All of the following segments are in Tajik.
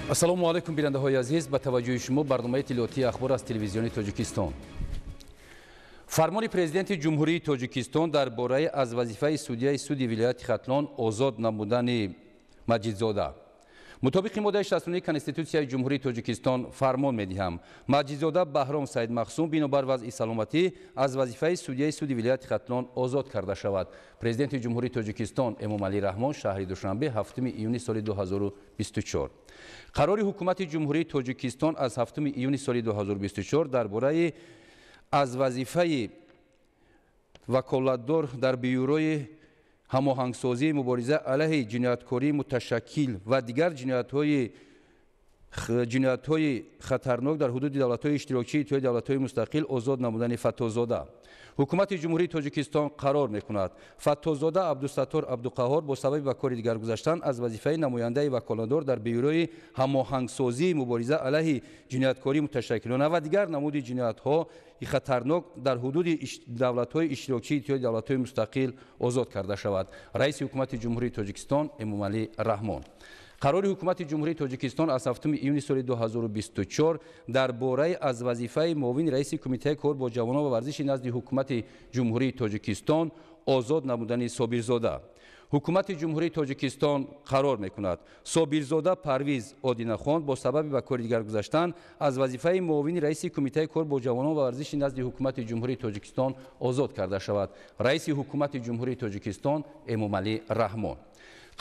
Ассалому алайкум, бинандаҳои азиз, ба таваҷҷӯҳи шумо барномаи иттилоотии Ахбор аз телевизиони Тоҷикистон. Фармони Президенти Ҷумҳурии Тоҷикистон дар бораи аз вазифаи судяи суди вилояти Хатлон озод намудани Маҷидзода. Мутобиқи моддаи 69 Конститутсияи Ҷумҳурии Тоҷикистон фармон медиҳам: Маҷидзода Баҳром Саидмахсум бинобар вазъи саломатӣ аз вазифаи судяи суди вилояти Хатлон озод карда шавад. Президенти Ҷумҳурии Тоҷикистон Эмомалӣ Раҳмон, шаҳри Душанбе, 7 июни соли 2024. Қарори Ҳукумати Ҷумҳурии Тоҷикистон аз 7 июни соли 2024 дар бораи аз вазифаи ваколатдор дар Бюрои ҳамоҳангсозии мубориза алайҳи ҷинояткории муташаккил ва дигар ҷиноятҳои хатарнок дар ҳудуди давлатҳои иштирокчии Иттиҳоди Давлатҳои Мустақил озод намудани Фаттозода. Ҳукумати Ҷумҳурии Тоҷикистон қарор мекунад: Фаттозода Абдусаттор Абдуқаҳор бо сабаби ба кори дигар гузаштан аз вазифаи намояндаи ваколатдор дар Бюрои ҳамоҳангсозии мубориза алайҳи ҷинояткории муташаккилона ва дигар намуди ҷиноятҳои хатарнок дар ҳудуди давлатҳои иштирокчии Иттиҳоди Давлатҳои Мустақил озод карда шавад. Раиси Ҳукумати Ҷумҳурии Тоҷикистон Эмомалӣ Раҳмон. Қарори Ҳукумати Ҷумҳурии Тоҷикистон аз 7 июни соли 2024 дар бораи аз вазифаи муовини раиси Кумитаи кор бо ҷавонон ва варзиши назди Ҳукумати Ҷумҳурии Тоҷикистон озод намудани Собирзода. Ҳукумати Ҷумҳурии Тоҷикистон қарор мекунад: Собирзода Парвиз Одинахон бо сабаби ба кори дигар гузаштан аз вазифаи муовини раиси Кумитаи кор бо ҷавонон ва варзиши назди Ҳукумати Ҷумҳурии Тоҷикистон озод карда шавад. Раиси Ҳукумати Ҷумҳурии Тоҷикистон Эмомалӣ Раҳмон.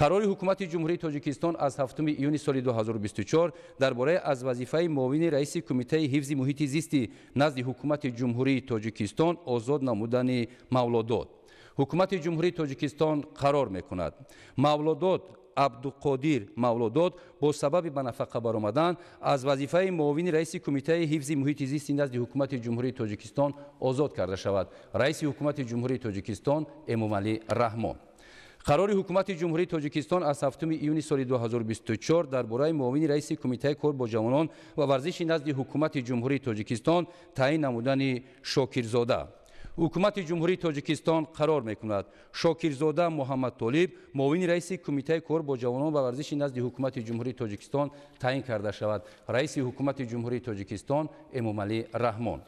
Қарори Ҳукумати Ҷумҳурии Тоҷикистон аз 7 июни соли 2024 дар бораи аз вазифаи муовини раиси Кумитаи ҳифзи муҳити зисти назди Ҳукумати Ҷумҳурии Тоҷикистон озод намудани Мавлодод. Ҳукумати Ҷумҳурии Тоҷикистон қарор мекунад: Мавлодод Абдуқодир Мавлодод бо сабаби ба нафақа баромадан аз вазифаи муовини раиси Кумитаи ҳифзи муҳити зисти назди Ҳукумати Ҷумҳурии Тоҷикистон озод карда шавад. Раиси Ҳукумати Ҷумҳурии Тоҷикистон Эмомалӣ Раҳмон. Қарори Ҳукумати Ҷумҳурии Тоҷикистон аз 7 июни соли 2024 дар бораи муовини раиси Кумитаи кор бо ҷавонон ва варзиши назди Ҳукумати Ҷумҳурии Тоҷикистон таъин намудани Шокирзода. Ҳукумати Ҷумҳурии Тоҷикистон қарор мекунад: Шокирзода Муҳаммадтолиб муовини раиси Кумитаи кор бо ҷавонон ва варзиши назди Ҳукумати Ҷумҳурии Тоҷикистон таъин карда шавад. Раиси Ҳукумати Ҷумҳурии Тоҷикистон Эмомалӣ Раҳмон.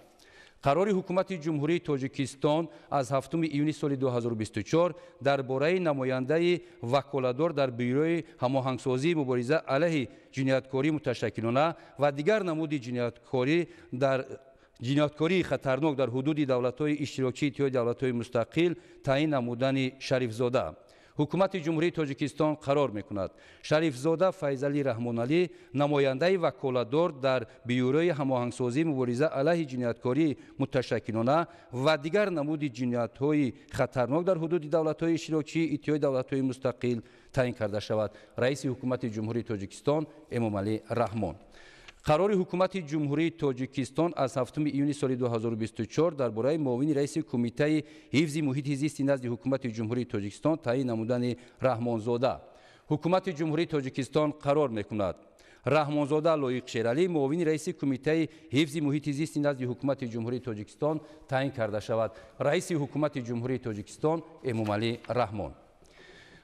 Қарори Ҳукумати Ҷумҳурии Тоҷикистон аз 7 июни соли 2024 дар бораи намояндаи ваколатдор дар Бюрои ҳамоҳангсозии мубориза алайҳи ҷинояткории муташаккилона ва дигар намуди ҷинояткорӣ дар ҷинояткории хатарнок дар ҳудуди давлатҳои иштирокчии Иттиҳоди Давлатҳои Мустақил таъин намудани Шарифзода. Ҳукумати Ҷумҳурии Тоҷикистон қарор мекунад: Шарифзода Файзалӣ Раҳмоналӣ намояндаи ваколатдор дар Бюрои ҳамоҳангсозии мубориза алайҳи ҷинояткории муташаккилона ва дигар намуди ҷиноятҳои хатарнок дар ҳудуди давлатҳои иштирокчии Иттиҳоди Давлатҳои Мустақил таъин карда шавад. Раиси Ҳукумати Ҷумҳурии Тоҷикистон Эмомалӣ Раҳмон. Қарори Ҳукумати Ҷумҳурии Тоҷикистон аз 7 июни соли 2024 дар бораи муовини раиси Кумитаи ҳифзи муҳити зисти назди Ҳукумати Ҷумҳурии Тоҷикистон таъин намудани Раҳмонзода. Ҳукумати Ҷумҳурии Тоҷикистон қарор мекунад: Раҳмонзода Лоиқ Шералӣ муовини раиси Кумитаи ҳифзи муҳити зисти назди Ҳукумати Ҷумҳурии Тоҷикистон таъин карда шавад. Раиси Ҳукумати Ҷумҳурии Тоҷикистон Эмомалӣ Раҳмон.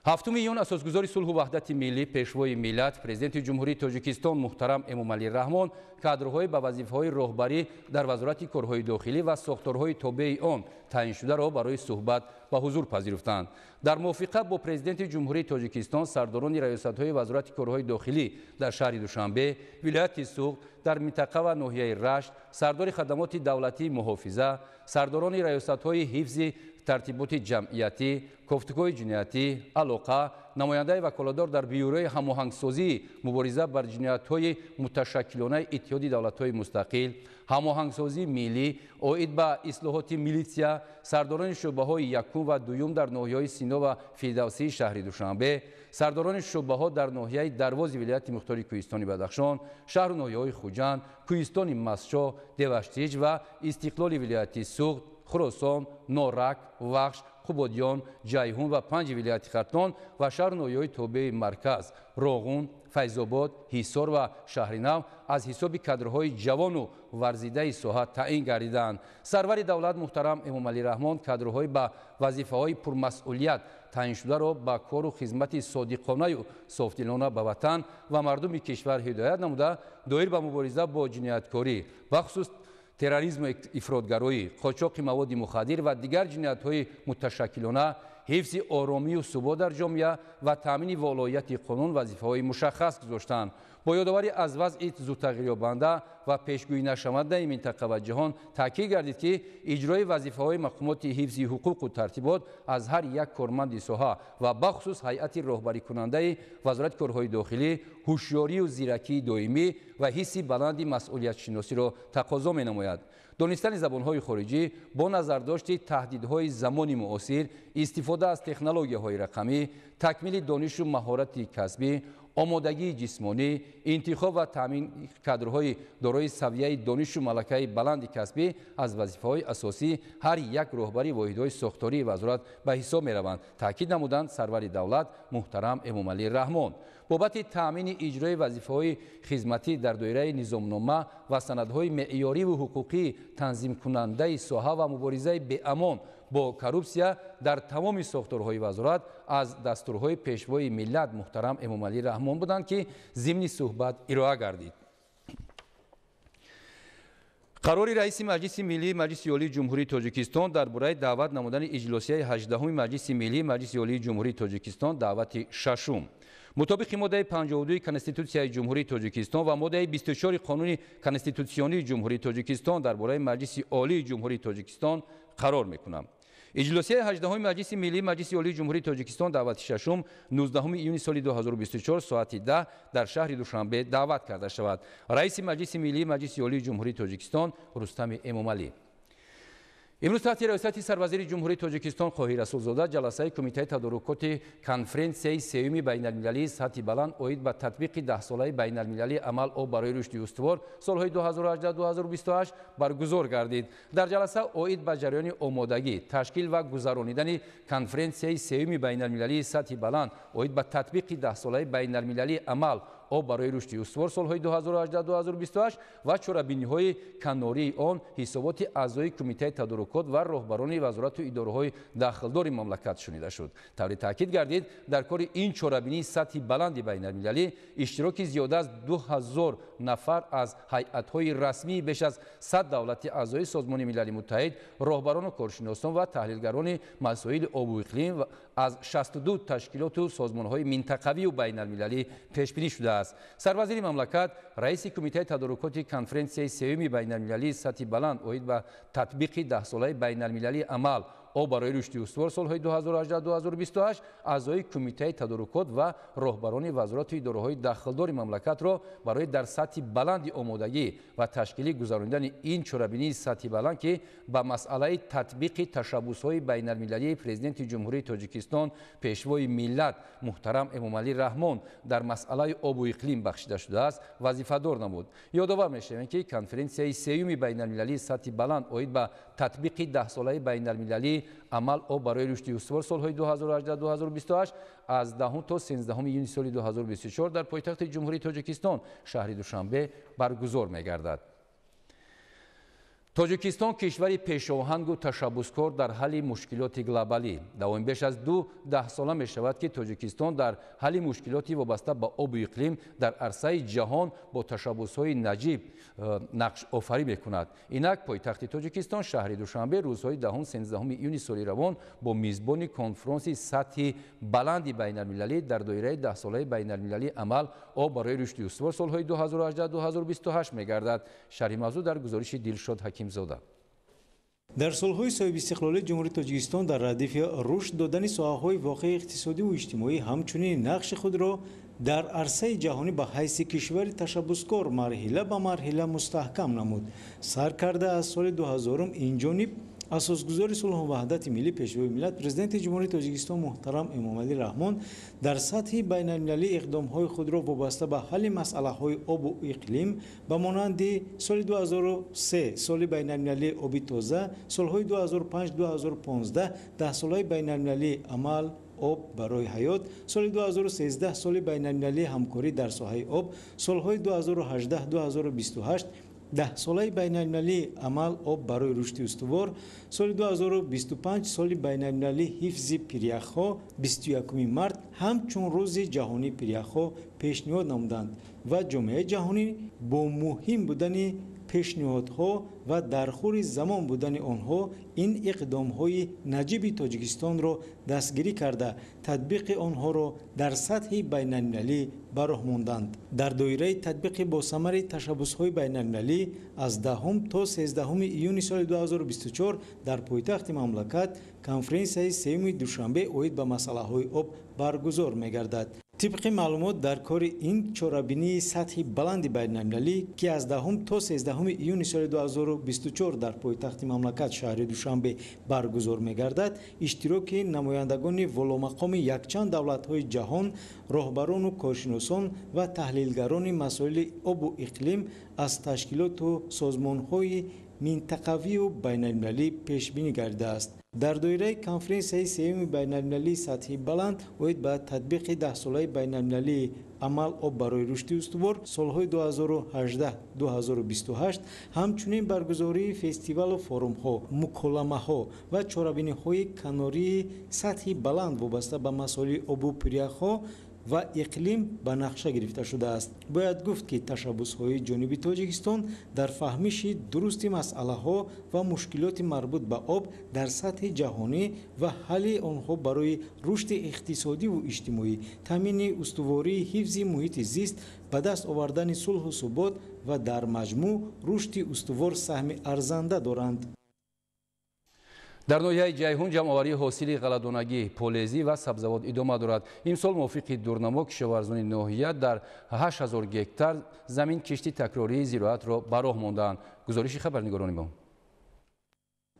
7 июн асосгузори сулҳу ваҳдати миллӣ, пешвои миллат, Президенти Ҷумҳурии Тоҷикистон муҳтарам Эмомалӣ Раҳмон кадрҳои ба вазифаҳои роҳбарӣ дар Вазорати корҳои дохилӣ ва сохторҳои тобеи он таъиншударо барои суҳбат ба ҳузур пазируфтанд. Дар мувофиқа бо Президенти Ҷумҳурии Тоҷикистон сардорони раёсатҳои Вазорати корҳои дохилӣ дар шаҳри Душанбе, вилояти Суғд, дар минтақа ва ноҳияи Рашт, сардори хадамоти давлатии муҳофиза, сардорони раёсатҳои ҳифзи тартиботи ҷамъиятӣ, кофтукоҳи ҷиноятӣ, алоқа, намояндаи ваколатдор дар Бюрои ҳамоҳангсозии мубориза бар ҷиноятҳои муташаккилонаи Иттиҳоди Давлатҳои Мустақил, ҳамоҳангсозии миллӣ оид ба ислоҳоти милитсия, сардорони шӯъбаҳои якум ва дуюм дар ноҳияҳои Сино ва Фирдавсии шаҳри Душанбе, сардорони шӯъбаҳо дар ноҳияи Дарвози вилояти мухтори Кӯҳистони Бадахшон, шаҳру ноҳияҳои Хуҷанд, Кӯҳистони Мастчоҳ, Деваштич ва Истиқлоли вилояти Суғд, Хуросон, Норак, Вахш, Қубодиён, Ҷайҳун ва 5 вилояти Хатлон ва шаҳру ноҳияҳои тобеи марказ Роғун, Файзобод, Ҳисор ва Шаҳринав аз ҳисоби кадрҳои ҷавону варзидаи соҳа таъин гардиданд. Сарвари давлат муҳтарам Эмомалӣ Раҳмон кадрҳои ба вазифаҳои пурмасъулият таъиншударо ба кору хизмати содиқонаю софдилона ба ватан ва мардуми кишвар ҳидоят намуда, доир ба мубориза бо ҷинояткорӣ, бахусус терроризму ифротгароӣ, қочоқи маводи мухаддир ва дигар ҷиноятҳои муташаккилона, ҳифзи оромию субот дар ҷомеа ва таъмини волоияти қонун вазифаҳои мушаххас гузоштанд. Бо ёдоварӣ аз вазъи зудтағйирёбанда ва пешгӯинашавандаи минтақа ва ҷаҳон таъкид гардид, ки иҷрои вазифаҳои мақомоти ҳифзи ҳуқуқу тартибот аз ҳар як корманди соҳа ва бахусус ҳайати роҳбарикунандаи Вазорати корҳои дохилӣ ҳушёрию зиракии доимӣ ва ҳисси баланди масъулиятшиносиро тақозо менамояд. Донистани забонҳои хориҷӣ бо назардошти таҳдидҳои замони муосир, истифода аз технологияҳои рақамӣ, такмили донишу маҳорати касбӣ, омодагии ҷисмонӣ, интихоб ва таъмини кадрҳои дорои савияи донишу малакаи баланди касбӣ аз вазифаҳои асосии ҳар як роҳбари воҳидҳои сохтории вазорат ба ҳисоб мераванд, таъкид намуданд сарвари давлат муҳтарам Эмомалӣ Раҳмон. Бобати таъмини иҷрои вазифаҳои хизматӣ дар доираи низомнома ва санадҳои меъёриву ҳуқуқии танзимкунандаи соҳа ва муборизаи беамон бо коррупсия дар тамоми сохторҳои вазорат аз дастурҳои пешвои миллат муҳтарам Эмомалӣ Раҳмон буданд, ки зимни суҳбат ироа гардид. Қарори раиси Маҷлиси Миллии Маҷлиси Олии Ҷумҳурии Тоҷикистон дар бораи даъват намудани иҷлосияи 18-уми Маҷлиси Миллии Маҷлиси Олии Ҷумҳурии Тоҷикистон даъвати шашум. Мутобиқи моддаи 52 Конститутсияи Ҷумҳурии Тоҷикистон ва моддаи 24 Қонуни Конститутсионии Ҷумҳурии Тоҷикистон дар бораи Маҷлиси Олии Ҷумҳурии Тоҷикистон қарор мекунам. Иҷлосияи 18-уми Маҷлиси Миллии Маҷлиси Олии Ҷумҳурии Тоҷикистон даъвати шашум 19 июни соли 2024 соати 10 дар шаҳри Душанбе даъват карда шавад. Раиси Маҷлиси Миллии Маҷлиси Олии Ҷумҳурии Тоҷикистон Рустами Эмомалӣ. Имрӯз таҳти раёсати сарвазири Ҷумҳурии Тоҷикистон Қоҳир Расулзода ҷаласаи Кумитаи тадорукоти конференсияи сеюми байналмилалии сатҳи баланд оид ба татбиқи даҳсолаи байналмилалии амал об барои рушди устувор солҳои 2018-2028 баргузор гардид. Дар ҷаласа оид ба ҷараёни омодагӣ, ташкил ва гузаронидани конференсияи сеюми байналмилалии сатҳи баланд оид ба татбиқи даҳсолаи байналмилалии амал об барои рушди устувор солҳои 2018-2028 ва чорабиниҳои канории он ҳисоботи аъзои Кумитаи тадорукот ва роҳбарони вазорату идораҳои дахлдори мамлакат шунида шуд. Таври таъкид гардид, дар кори ин чорабинии сатҳи баланди байналмилалӣ иштироки зиёда аз 2000 нафар аз ҳайатҳои расмии беш аз 100 давлати аъзои Созмони Милали Муттаҳид, роҳбарону коршиносон ва таҳлилгарони масоили обу иқлим аз 62 ташкилоту созмонҳои минтақавию байналмилалӣ пешбинӣ шудааст. Сарвазири мамлакат, раиси Кумитаи тадорукоти конференсияи сеюми байналмилалии сатҳи баланд оид ба татбиқи даҳсолаи байналмилалии амал об барои рушди устувор солҳои 2018-2028 аъзои Кумитаи тадорукот ва роҳбарони вазорату идораҳои дахлдори мамлакатро барои дар сатҳи баланди омодагӣ ва ташкилӣ гузаронидани ин чорабинии сатҳи баланд, ки ба масъалаи татбиқи ташаббусҳои байналмилалии Президенти Ҷумҳурии Тоҷикистон, Пешвои миллат муҳтарам Эмомалӣ Раҳмон дар масъалаи обу иқлим бахшида шудааст, вазифадор намуд. Ёдовар мешавем, ки конференсияи сеюми байналмилалии сатҳи баланд оид ба татбиқи даҳсолаи байналмилалии амал об барои рушди устувор солҳои 2018-2028 аз 10 то 13 июни соли 2024 дар пойтахти Ҷумҳурии Тоҷикистон шаҳри Душанбе баргузор мегардад. Тоҷикистон кишвари пешоҳангу ташаббускор дар ҳалли мушкилоти глобалӣ. Давоми беш аз 2 даҳсола мешавад, ки Тоҷикистон дар ҳалли мушкилоти вобаста ба обу иқлим дар арсаи ҷаҳон бо ташаббусҳои наҷиб нақшофарӣ мекунад. Инак пойтахти Тоҷикистон шаҳри Душанбе рӯзҳои 10-13 июни соли равон бо мизбони конфронси сатҳи баланди байналмилалӣ дар доираи даҳсолаи байналмилалии амал об барои рушди устувор солҳои 2018-2028 мегардад. Шарҳи мавзӯъ дар гузориши Дилшод Ҳакимзода. Дар солҳои соҳибистиқлолии Ҷумҳурии Тоҷикистон дар радифи рушд додани соҳаҳои воқеии иқтисодиву иҷтимоӣ ҳамчунин нақши худро дар арсаи ҷаҳонӣ ба ҳайси кишвари ташаббускор марҳила ба марҳила мустаҳкам намуд. Сар карда аз соли 2000 инҷониб Асосгузори сулҳу ваҳдати миллӣ, Пешвои миллат, Президенти Ҷумҳурии Тоҷикистон муҳтарам Эмомалӣ Раҳмон дар сатҳи байналмилалӣ иқдомҳои худро вобаста ба ҳалли масъалаҳои обу иқлим ба монанди соли 2003 соли байналмилалии оби тоза, солҳои 2005-2015 даҳсолаи байналмилалии амал об барои ҳаёт, соли 2013 соли байналмилалии ҳамкорӣ дар соҳаи об, солҳои 2018-2028 даҳсолаи байналмилалии амал об барои рушди устувор, соли 2025 соли байналмилалии ҳифзи пиряхҳо, 21 март ҳамчун рӯзи ҷаҳонии пиряхҳо пешниҳод намуданд ва ҷомеаи ҷаҳонӣ бо муҳим будани пешниҳодҳо ва дар хури замон будани онҳо ин иқдомҳои наҷиби Тоҷикистонро дастгирӣ карда, татбиқи онҳоро дар сатҳи байналмилалӣ ба роҳ монданд. Дар доираи татбиқи босамари ташаббусҳои байналмилалӣ аз 10 то 13 июни соли 2024 дар пойтахти мамлакат конференсияи сеюми Душанбе оид ба масъалаҳои об баргузор мегардад. Тибқи маълумот, дар кори ин чорабинии сатҳи баланди байналмилалӣ, ки аз 10 то 13 июни соли 2024 дар пойтахти мамлакат шаҳри Душанбе баргузор мегардад, иштироки намояндагони воломақоми якчанд давлатҳои ҷаҳон, роҳбарону коршиносон ва таҳлилгарони масоили обу иқлим аз ташкилоту созмонҳои минтақавию байналмилалӣ пешбинӣ гардидааст. Дар доираи конференсияи сеюми байналмилалии сатҳи баланд оид ба татбиқи даҳсолаи байналмилалии амал об барои рушди устувор солҳои 2018-2028, ҳамчунин баргузории фестивалу форумҳо, муколамаҳо ва чорабиниҳои канории сатҳи баланд вобаста ба масоили обу пиряхҳо ва иқлим ба нақша гирифта шудааст. Бояд гуфт, ки ташаббусҳои ҷониби Тоҷикистон дар фаҳмиши дурусти масъалаҳо ва мушкилоти марбут ба об дар сатҳи ҷаҳонӣ ва ҳалли онҳо барои рушди иқтисодиву иҷтимоӣ, таъмини устувории ҳифзи муҳити зист, ба даст овардани сулҳу субот ва дар маҷмӯъ рушди устувор саҳми арзанда доранд. Дар ноҳияи Ҷайҳун ҷамъоварии ҳосили ғалладонагӣ, полезӣ ва сабзавот идома дорад. Имсол мувофиқи дурнамо кишоварзони ноҳия дар 8000 гектар замин кишти такрории зироатро ба роҳ мондаанд. Гузориши хабарнигорони мо.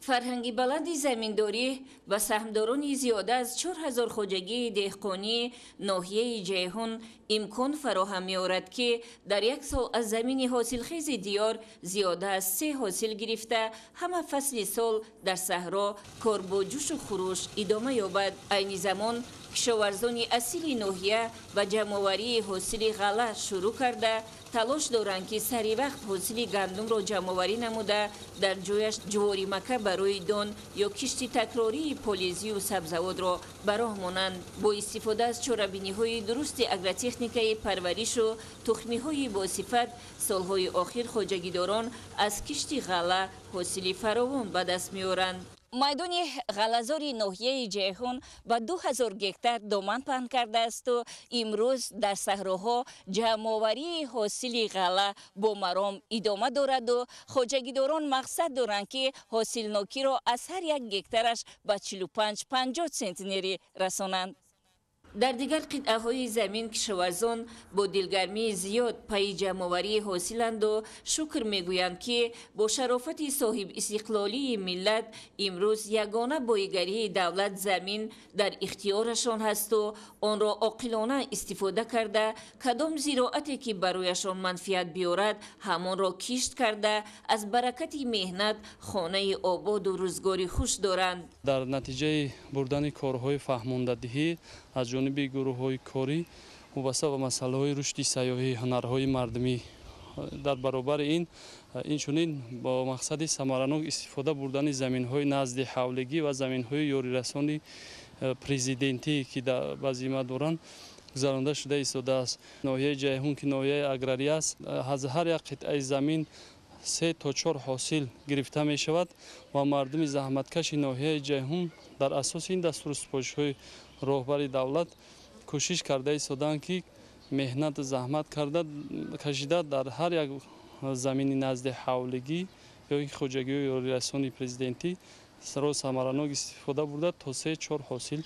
Фарҳанги баланди заминдорӣ ва саҳмдорони зиёда аз 4000 хоҷагии деҳқонии ноҳияи Ҷайҳун имкон фароҳам меорад, ки дар як сол аз замини ҳосилхези диёр зиёда аз 3 ҳосил гирифта, ҳама фасли сол дар саҳро кор бо ҷӯшу хуруш идома ёбад. Айни замон кишоварзони асили ноҳия ба ҷамъоварии ҳосили ғалла шурӯъ карда, талош доранд, ки сари вақт ҳосили гандумро ҷамъоварӣ намуда, дар ҷояш ҷуворимака барои дон ё кишти такрории полезию сабзавотро ба роҳ монанд. Бо истифода аз чорабиниҳои дурусти агротехникаи парваришу тухмиҳои босифат, солҳои охир хоҷагидорон аз кишти ғалла ҳосили фаровон ба даст меоранд. Майдони ғаллазори ноҳияи Ҷайҳун ба 2000 гектар доман паҳн кардаасту имрӯз дар саҳроҳо ҷамъоварии ҳосили ғалла бо маром идома дораду хоҷагидорон мақсад доранд, ки ҳосилнокиро аз ҳар як гектараш ба 45-50 центнери расонанд. Дар дигар қитъаҳои замин кишоварзон бо дилгармии зиёд пайи ҷамъоварии ҳосиланду шукр мегӯянд, ки бо шарофати соҳибистиқлолии миллат имрӯз ягона боигарии давлат замин дар ихтиёрашон ҳасту онро оқилона истифода карда, кадом зироате ки барояшон манфиат биёрад, ҳамонро кишт карда, аз баракати меҳнат хонаи ободу рӯзгори хуш доранд. Дар натиҷаи бурдани корҳои фаҳмондадиҳӣ аз ҷониби гурӯҳҳои корӣ вобаста ба масъалаҳои рушди сайёҳӣ, ҳунарҳои мардумӣ, дар баробари ин инчунин бо мақсади самаранок истифода бурдани заминҳои назди ҳавлигӣ ва заминҳои ёрирасони президентӣ, ки ба зимма доранд, гузаронда шуда истодааст. Ноҳияи Ҷайҳун, ки ноҳияи аграрӣ аст, аз ҳар як қитъаи замин 3 то 4 ҳосил гирифта мешавад ва мардуми заҳматкаши ноҳияи Ҷайҳун дар асоси ин дастуру супоришҳои роҳбари давлат кӯшиш карда истодаанд, ки меҳнату заҳмат карда кашида дар ҳар як замини назди ҳавлигӣ ё ин хоҷагиҳои ёрирасони президентӣ ро самаранок истифода бурда то 3-4 ҳосил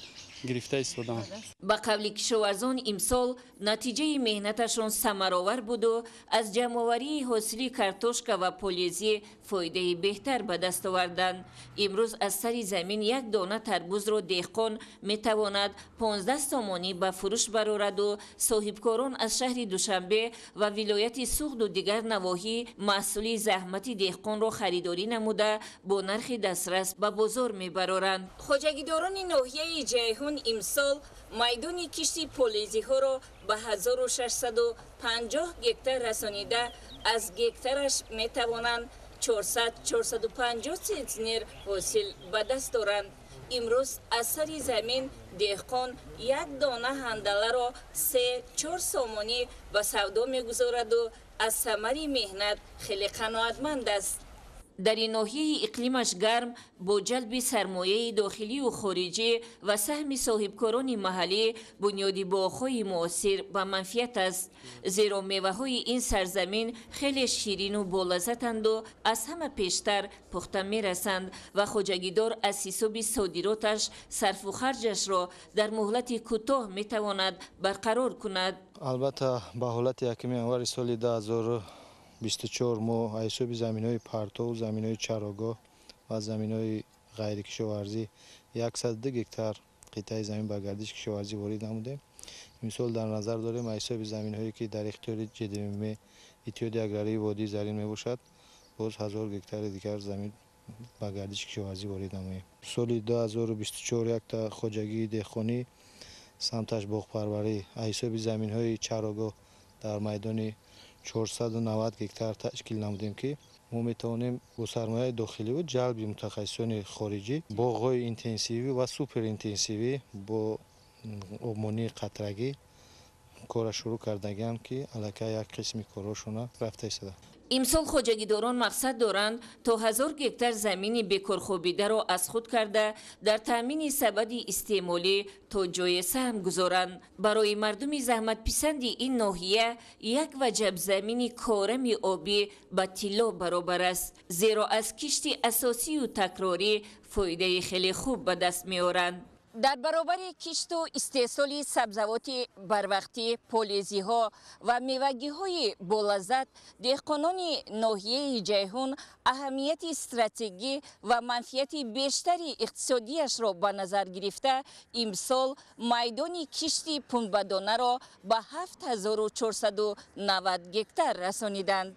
гирифта истоданд. Ба қавли кишоварзон, имсол натиҷаи меҳнаташон самаровар буду аз ҷамъоварии ҳосили картошка ва полезӣ фоидаи беҳтар ба даст оварданд. Имрӯз аз сари замин як дона тарбузро деҳқон метавонад 15 сомонӣ ба фурӯш барораду соҳибкорон аз шаҳри Душанбе ва вилояти Суғду дигар навоҳӣ маҳсули заҳмати деҳқонро харидорӣ намуда бо нархи дастрас ба бозор мебароранд. Хоҷагидорони ноҳияи Ҷайҳун имсол майдони кишти полезиҳоро ба 1650 гектар расонида, аз гектараш метавонанд 400-450 центнер ҳосил ба даст доранд. Имрӯз аз сари замин деҳқон як дона ҳандаларо 3-4 сомонӣ ба савдо мегузораду аз самари меҳнат хеле қаноатманд аст. Дар ин ноҳияи иқлимаш гарм бо ҷалби сармояи дохилию хориҷӣ ва саҳми соҳибкорони маҳаллӣ бунёди боғҳои муосир ба манфиат аст, зеро меваҳои ин сарзамин хеле ширину болаззатанду аз ҳама пештар пухта мерасанд ва хоҷагидор аз ҳисоби содироташ сарфу харҷашро дар муҳлати кӯтоҳ метавонад барқарор кунад. Албатта, ба ҳолати 1 январи соли 2024 мо аз ҳисоби заминҳои партов, заминҳои чарогоҳ ва заминҳои ғайрикишоварзӣ 102 гектар қитъаи замин ба гардиши кишоварзӣ ворид намудем. Имсол дар назар дорем аз ҳисоби заминҳое ки дар ихтиёри ҶДМ Иттиҳоди аграрии водии Зарин мебошад, боз 1000 гектари дигар замин ба гардиши кишоварзӣ ворид намоем. Соли 2024 якта хоҷагии деҳқонӣ самташ боғпарварӣ аз ҳисоби заминҳои чарогоҳ дар майдони 490 гектар ташкил намудем, ки мо метавонем бо сармояи дохилӣ ва ҷалби мутахассисони хориҷӣ боғҳои интенсивӣ ва суперинтенсивӣ бо обмонии қатрагӣ кора шурӯъ кардагиам, ки аллакай як қисми корҳошона рафта истода. Имсол хоҷагидорон мақсад доранд то 1000 гектар замини бекорхобидаро аз худ карда дар таъмини сабади истеъмолӣ то ҷое саҳм гузоранд. Барои мардуми заҳматписанди ин ноҳия як ваҷаб замини корами обӣ ба тилло баробар аст, зеро аз кишти асосию такрорӣ фоидаи хеле хуб ба даст меоранд. Дар баробари кишту истеҳсоли сабзавоти барвақтӣ, полезиҳо ва мевагиҳои болаззат, деҳқонони ноҳияи Ҷайҳун аҳамияти стратегӣ ва манфиати бештари иқтисодияшро ба назар гирифта, имсол майдони кишти пунбадонаро ба 7490 гектар расониданд.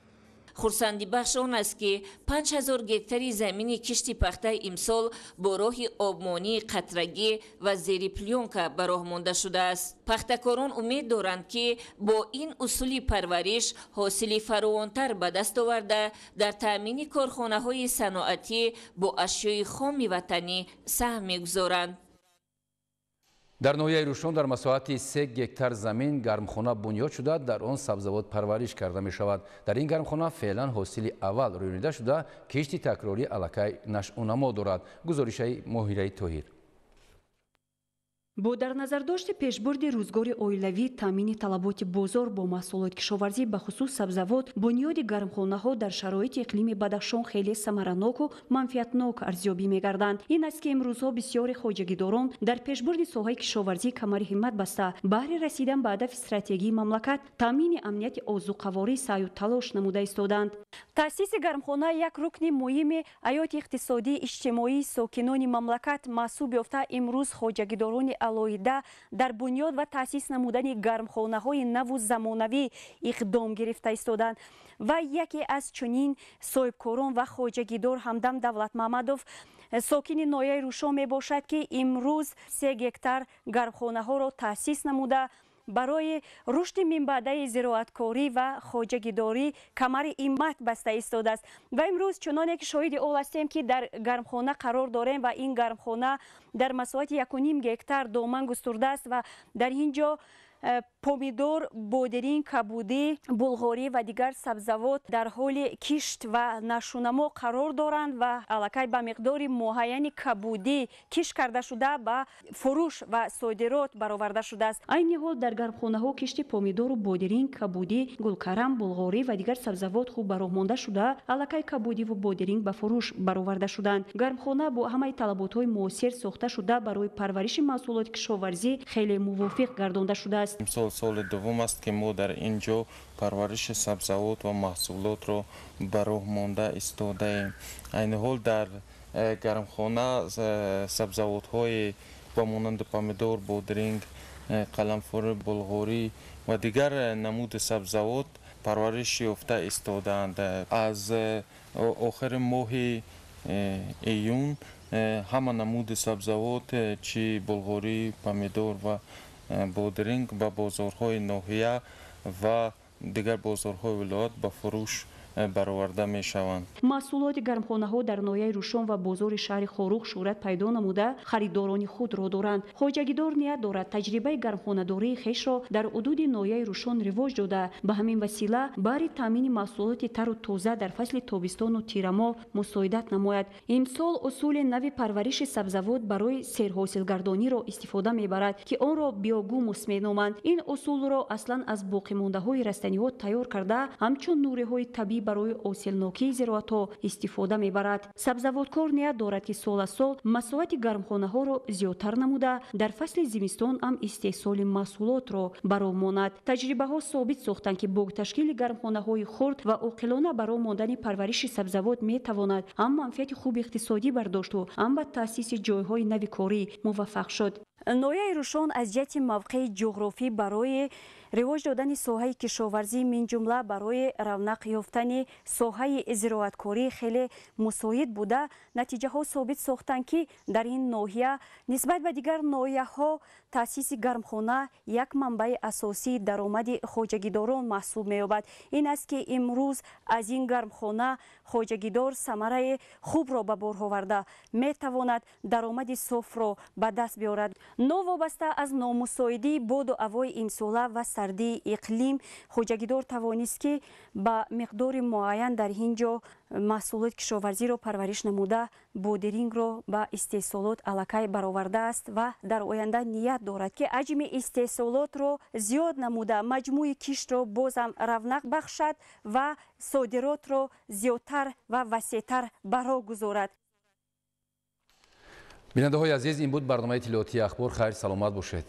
Хурсандибахш он аст, ки 5000 гектари замини кишти пахта имсол бо роҳи обмонии қатрагӣ ва зери плёнка ба роҳ монда шудааст. Пахтакорон умед доранд, ки бо ин усули парвариш ҳосили фаровонтар ба даст оварда, дар таъмини корхонаҳои саноатӣ бо ашёи хоми ватанӣ саҳм мегузоранд. Дар ноҳияи Рӯшон дар масоҳати 3 гектар замин гармхона бунёд шуда, дар он сабзавот парвариш карда мешавад. Дар ин гармхона феълан ҳосили аввал рӯёнида шуда, кишти такрорӣ аллакай нашъунамо дорад. Гузоришаи Моҳираи Тоҳир. Бо дар назардошти пешбурди рӯзгори оилавӣ, таъмини талаботи бозор бо маҳсулоти кишоварзӣ, бахусус сабзавот, бунёди гармхонаҳо дар шароити иқлими Бадахшон хеле самараноку манфиатнок арзёбӣ мегарданд. Ин аст, ки имрӯзҳо бисёри хоҷагидорон дар пешбурди соҳаи кишоварзӣ камари ҳиммат баста, баҳри расидан ба ҳадафи стратегии мамлакат, таъмини амнияти озуқаворӣ саъю талош намуда истоданд. Таъсиси гармхона як рукни муҳими ҳаёти иқтисодии иҷтимоии сокинони мамлакат маҳсуб ёфта, имрӯз хоҷагидорони алоҳида дар бунёд ва таъсис намудани гармхонаҳои наву замонавӣ иқдом гирифта истоданд. Ва яке аз чунин соҳибкорон ва хоҷагидор Ҳамдам Давлатмаҳмадов, сокини ноҳияи Рӯшон мебошад, ки имрӯз 3 гектар гармхонаҳоро таъсис намуда, барои рушди минбаъдаи зироаткорӣ ва хоҷагидорӣ камари ҳиммат баста истодааст. Ва имрӯз чуноне ки шоҳиди ол ҳастем, ки дар гармхона қарор дорем ва ин гармхона дар масоҳати 1,5 гектар доман густурдааст ва дар ин ҷо Помидор, бодиринг, кабудӣ, булғорӣ ва дигар сабзавот дар ҳоли кишт ва нашъунамо қарор доранд ва аллакай ба миқдори муайяни кабудӣ кишт карда шуда ба фурӯш ва содирот бароварда шудааст. Айни ҳол дар гармхонаҳо кишти помидору бодиринг, кабудӣ, гулкарам, булғорӣ ва дигар сабзавот хуб ба роҳ монда шуда, аллакай кабудиву бодиринг ба фурӯш бароварда шуданд. Гармхона бо ҳамаи талаботҳои муосир сохта шуда, барои парвариши маҳсулоти кишоварзӣ хеле мувофиқ гардонда шудааст. Имсол соли дуввум аст, ки мо дар ин ҷо парвариши сабзавот ва маҳсулотро ба роҳ монда истодаем. Айни ҳол дар гармхона сабзавотҳои ба монанди помидор, бодиринг, қаламфури, булғорӣ ва дигар намуди сабзавот парвариш ёфта истодаанд. Аз охири моҳи июн ҳама намуди сабзавот, чӣ булғорӣ, помидор ва бодиринг, ба бозорҳои ноҳия ва дигар бозорҳои вилоят ба фурӯш бароварда мешаванд. Маҳсулоти гармхонаҳо дар ноҳияи Рӯшон ва бозори шаҳри Хоруғ шӯҳрат пайдо намуда, харидорони худро доранд. Хоҷагидор ният дорад таҷрибаи гармхонадории хешро дар ҳудуди ноҳияи Рӯшон ривоҷ дода, ба ҳамин васила баҳри таъмини маҳсулоти тару тоза дар фасли тобистону тирамоҳ мусоидат намояд. Имсол усули нави парвариши сабзавот барои серҳосилгардониро истифода мебарад, ки онро биогумус меноманд. Ин усулро аслан аз боқимондаҳои растаниҳо тайёр карда, ҳамчун нуриҳои табиӣ барои ҳосилнокии зироатҳо истифода мебарад. Сабзавоткор ният дорад, ки сол аз сол масоҳати гармхонаҳоро зиёдтар намуда, дар фасли зимистон ҳам истеҳсоли маҳсулотро ба роҳ монад. Таҷрибаҳо собит сохтанд, ки бо ташкили гармхонаҳои хурд ва оқилона ба роҳ мондани парвариши сабзавот метавонад ҳам манфиати хуби иқтисодӣ бардошту, ҳам ба таъсиси ҷойҳои нави корӣ муваффақ шуд. Ноҳияи Рӯшон аз ҷиҳати мавқеи ҷуғрофӣ барои ривоҷ додани соҳаи кишоварзӣ, минҷумла барои равнақ ёфтани соҳаи зироаткорӣ хеле мусоид буда, натиҷаҳо собит сохтанд, ки дар ин ноҳия нисбат ба дигар ноҳияҳо таъсиси гармхона як манбаи асосии даромади хоҷагидорон маҳсуб меёбад. Ин аст, ки имрӯз аз ин гармхона хоҷагидор самараи хубро ба бор оварда метавонад даромади софро ба даст биёрад. Новобаста аз номусоидии боду ҳавои имсола ва сардии иқлим, хоҷагидор тавонист, ки ба миқдори муайян дар ин ҷо маҳсулоти кишоварзиро парвариш намуда, бодирингро ба истеҳсолот аллакай баровардааст ва дар оянда ният дорад, ки ҳаҷми истеҳсолотро зиёд намуда, маҷмӯи киштро бозам равнақ бахшад ва содиротро зиёдтар ва васеътар ба роҳ гузорад. Бинандаҳои азиз, ин буд барномаи иттилоотии Ахбор. Хайр, саломат бошед.